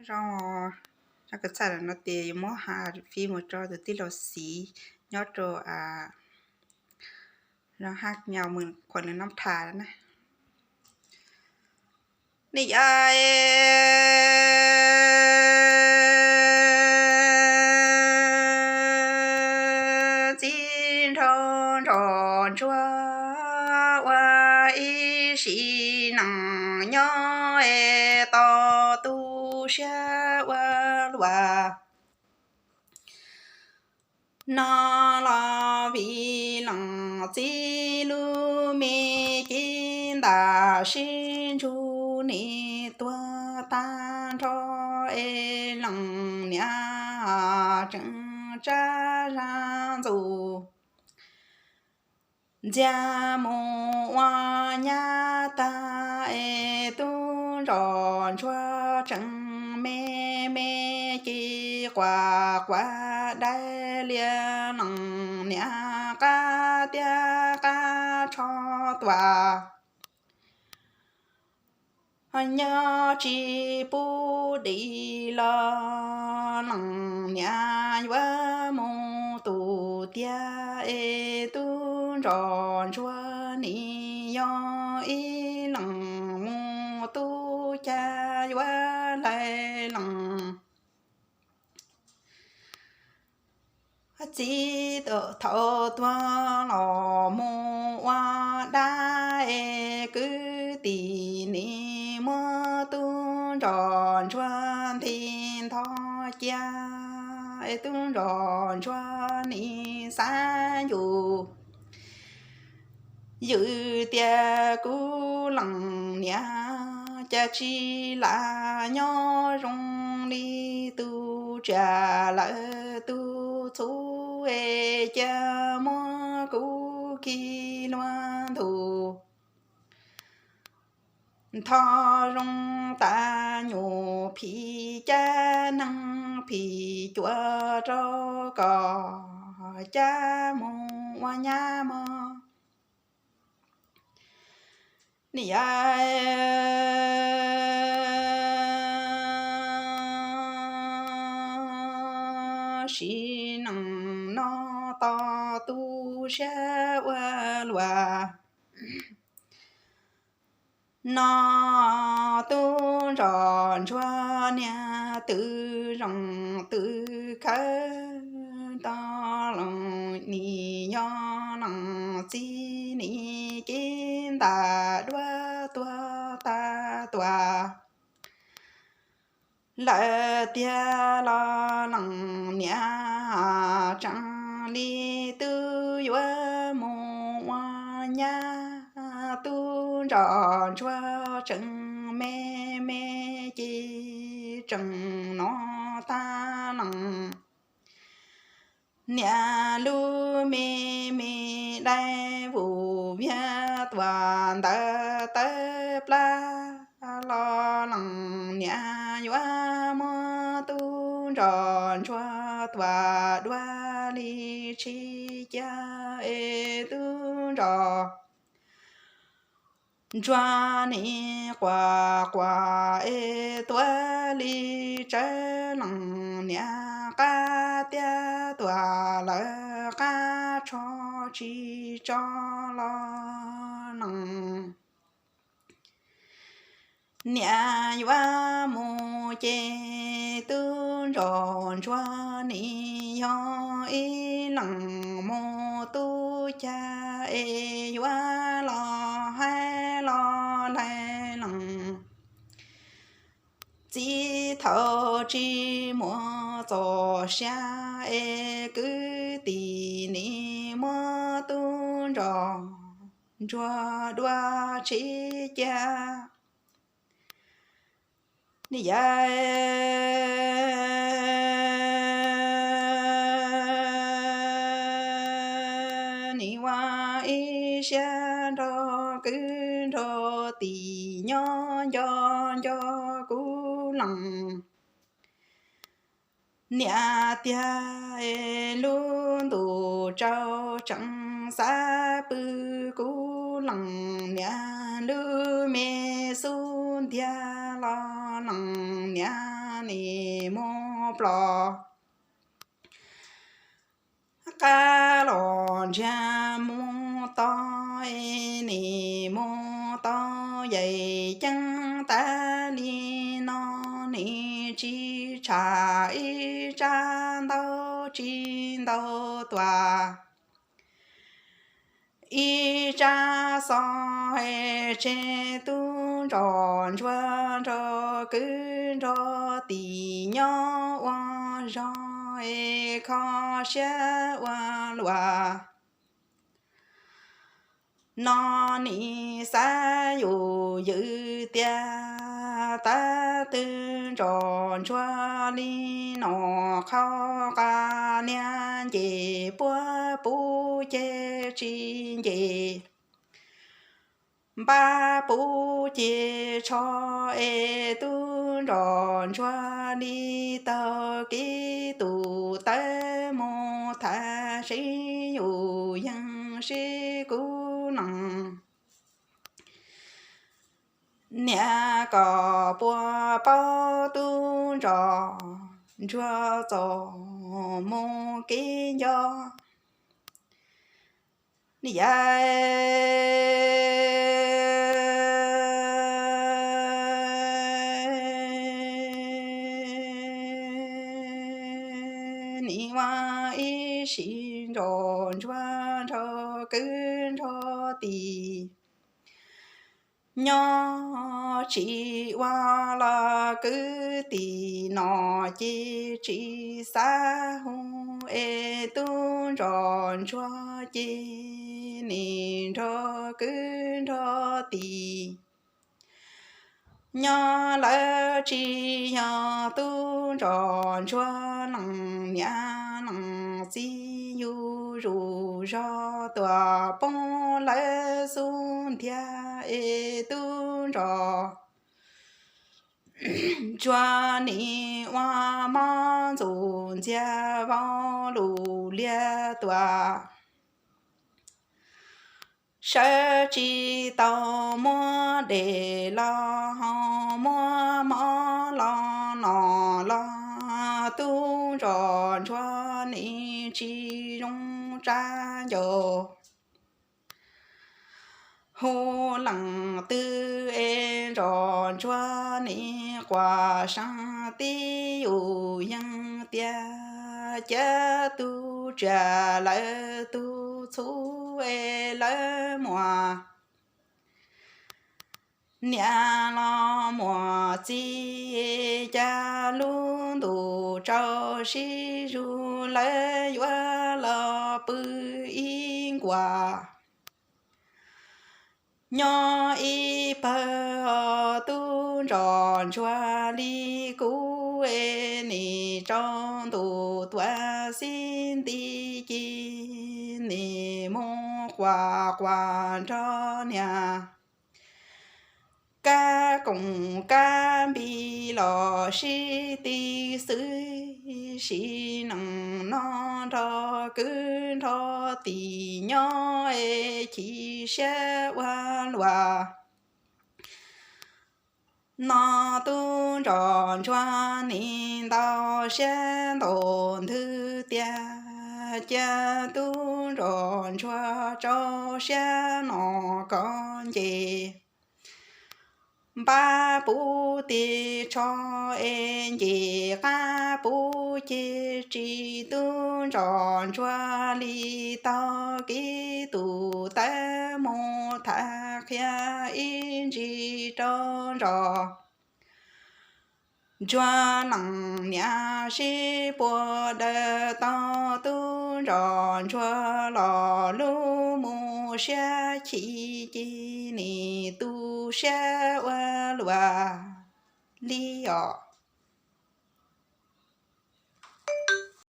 Zoo, zaj kawv txaj no tias yuav muab has fij mus rau tus tij laug Xiv nyob rau Zoo Haj Nyaum Mws Khuam Nws Nab Thas na. Nim yog txiv nraug ntsuag ntsuag ua ib sim neej nyob es tau tu siab ua luaj no los vim leej txiv lub me cev ntam sib ntsug nim tuag tag nrho es leej niam tseem tsab zaj ntxuj ntxiag mus ua nyab tag es tub ntsos ntsuag tseem me me ces quas quas dai lias leej niam qab tiab qab tsho tuaj nyob tsis pub dim los leej niam yuav mus tus tiag es tub ntsos ntsuag nim yog ib leej mus tub cag yuav hlais leej txiv thaum tuag los mus ua dab es kwv tij nim muab tub ntsos ntsuag nti ntho cia es tub ntsos ntsuag nim xav ncu ywm tias kuv leej niam cas tsis lam nyob zoo li tus tsiaj lawm tus txhu es cia muab kuv khi luag ntug ntho zoo tas nyuj phim cab neeg phim cuam rau kom cab mus ua nyab mog. Nim yog sim neej no tau tu siab ua luaj no tub ntsos ntsuag niag twv zoo twv khawv tau los nim yog leej txiv nim cev ntam duab tuag tag tuaj lawm tiag los leej niam tseem li twb yuav mus ua nyab tub ntsos ntsuag tseem me me ces tseem no tag leej niam lub me me dai vum viag tuaj ntawm tawb plab los leej niam yuav muab tub ntsos ntsuag tuaj dua li tsis cia es tub ntsos ntsuag nim quas quas es tuav li tsawv leej niam qab tiab tuaj lawm qab tsho tsis tso los leej niam yuav mus ces tub ntsos ntsuag nim yog ib leej mus tub cag es yuav los hais los laig leej txiv thaum tsis muaj txoj sia es kwv tij nim muab tub ntsos ntsuag dua tsis cia. Nim yog nim ua ib siab nrog kwv nrog tij nyob nco nco kuv leej niam tiag es lub ntuj tsaus tseem xav pw kuv leej niam lub me xub ntiag los leej niam nim muab plos qab los ntsiag mus tod, nim mus tod yeej ceeb tas li no, nim tsis tsham ib tsab ntaub tsis ntau tuaj ib tsab xov, tseg tub ntsuag nrog kwv nrog tij nyob ua zog, kho siab ua luaj. No nim xav yus ywm tiag, tab tub ntsuag nrog li no, qhov qab niag nce puab puv ceg tsis nce npab puv ceg tsho, es tub ntsuag nrog li taug kev tus tawv mus tham, seb yus yeej seb kuv nees niam kom puas paub tub ntsuag txoj mus kev nco. Yawg nim ua ib sim ntsuag nrog kwv nrog tij nyob tsis ua los, kwv tij no ces tsis xav hu, es tub ntsuag nrog ces nim nrog kwv nrog tij nyob lawm. Tsis yog tub ntsuag nrog leej niam leej txiv yus zuj zog tuaj poob lawv xub ntiag, es tub ntsuag ntsuag nim ua mob ntxuj ntxiag vau lus liag tuaj, sawv tsis tau muab dej los ho muab mov los no los, tub ntsuag nrog nim tsis zoo tsa ncauj hu leej twg, es ntsuag nrog nim quaj seeb tib yus yeej tiag, cia tub tsiaj lawv tug txhuv, es lawv muaj niam los muaj txiv, cas lub ntuj tsaus sib zug, lawv yuav los pw ib nkuaj nyob ib pawg. Tub ntsuag nrog li kuv, es nim tsaus ntuj tuaj xib nti ces nim mus quaj quaj nrog niam kab koom kab npis los sib tw xwb, sim neej no nrog kwv nrog tij nyob es chim siab ua luaj. No tub ntsuag nrog nim ntau siab ntau nthwv tiag, cia tub ntsuag nrog rau siab no kom nce npab puv teg tsho, es nce qab puv ceg tsis, tub ntsuag nrog li taug kev tus tawv mus tham, qhia ib ntsis rau ntsuag ntsuag leej niam seb puas daws tau. Tub ntsuag nrog ntsuag los lub mus siab chim ces nim tu siab ua luaj li os.